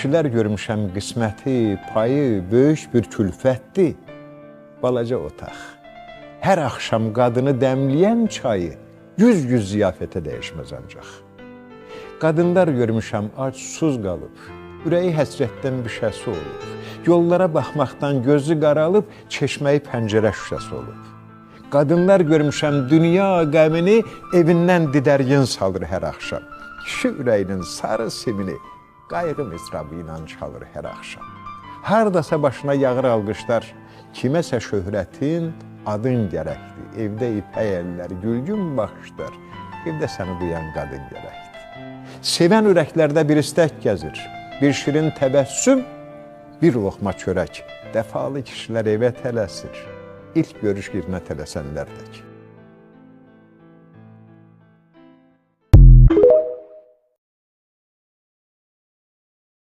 Kişilər görmüşəm qisməti, payı böyük bir külfətdir. Balaca otaq. Hər axşam qadını dəmləyən çayı yüz-yüz ziyafətə dəyişməz ancaq. Qadınlar görmüşəm ac, susuz qalıb, ürəyi həsrətdən bişəsi olub, yollara baxmaqdan gözü qaralıb, çeşməyi pəncərə şüşəsi olub. Qadınlar görmüşəm dünya qəmini evindən didərgin salır hər axşam. Kişi ürəyinin sarı simini qayğı mizrabı ilə çalır hər axşam. Hardasa başına yağır alqışlar, kiməsə şöhrətin, adın gərəkdir. Evdə ipək əllər, gülgün baxışlar, evdə səni duyan qadın gərəkdir. Sevən ürəklərdə bir istək gəzir, bir şirin təbəssüm, bir loxma çörək. Dəfalı kişilər evə tələsir, ilk görüş yerinə tələsənlər tək.